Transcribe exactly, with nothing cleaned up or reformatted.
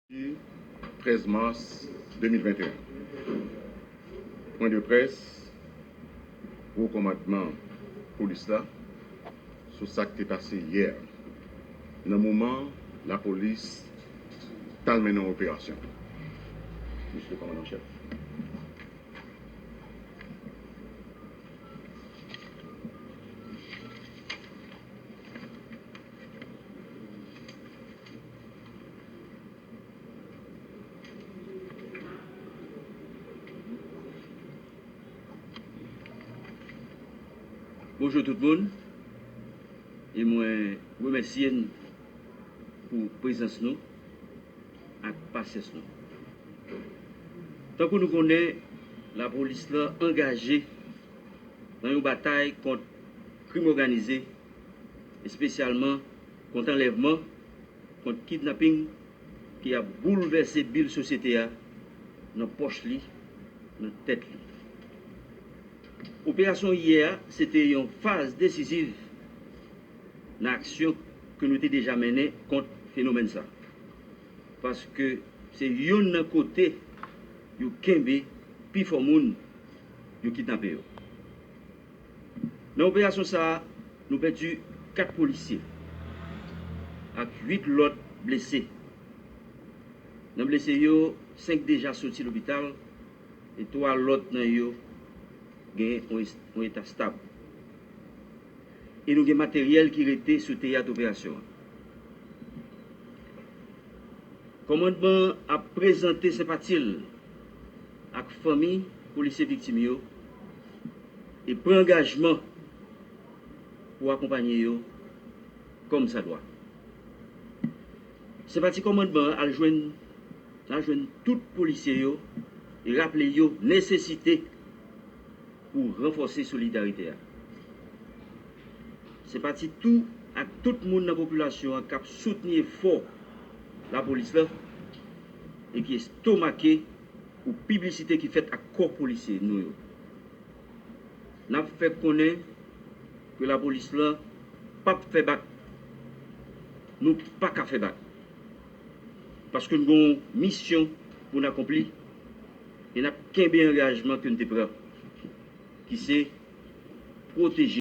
Trèz mas de mil venteyen. Pwen de près, wo kòmandman polis la sou sa k te pase yè, nan moman lapolis t al mennen yon operasyon. Mesye kòmandan an chèf. Bonjou tout moun, e mwen remèsye n pou prezans nou ak pasyans nou. Tankou nou konnen, lapolis la angaje nan yon batay kont krim òganize, espesyalman kont anlèvman, kont kidnaping ki ap boulvèse bil sosyete a nan pòch li, nan tèt li. Operasyon yè a se te yon faz desiziv nan aksyon ke nou te deja mennen kont fenomèn sa, paske se youn nan kote yo kenbe pifò moun yo kidnape yo. Nan operasyon sa a, nou pèdi kat polisye ak uit lòt blese. Nan blese yo, senk deja soti lopital e twa lòt nan yo gen yon es- yon eta stab. E nou gen materyèl ki rete sou teyat operasyon an. Kòmandman an ap prezante senpati l ak fanmi polisye viktim yo e pran angajman pou akonpaye yo kòmsadwa. Senpati kòmandman an al jwenn, al jwenn tout polisye yo e raple yo nesesite pou ranfòse solidarite a. Senpati tou ak tout moun nan popilasyon an k ap soutni efò lapolis la e ki estomake pou piblisite ki fèt ak kò polisye nou yo. N ap fè konnen ke lapolis la p ap fè bak. Nou pa ka fè bak. Paske n gen yon misyon pou n akonpli e n ap kenbe angajman ke n te pran, ki se pwoteje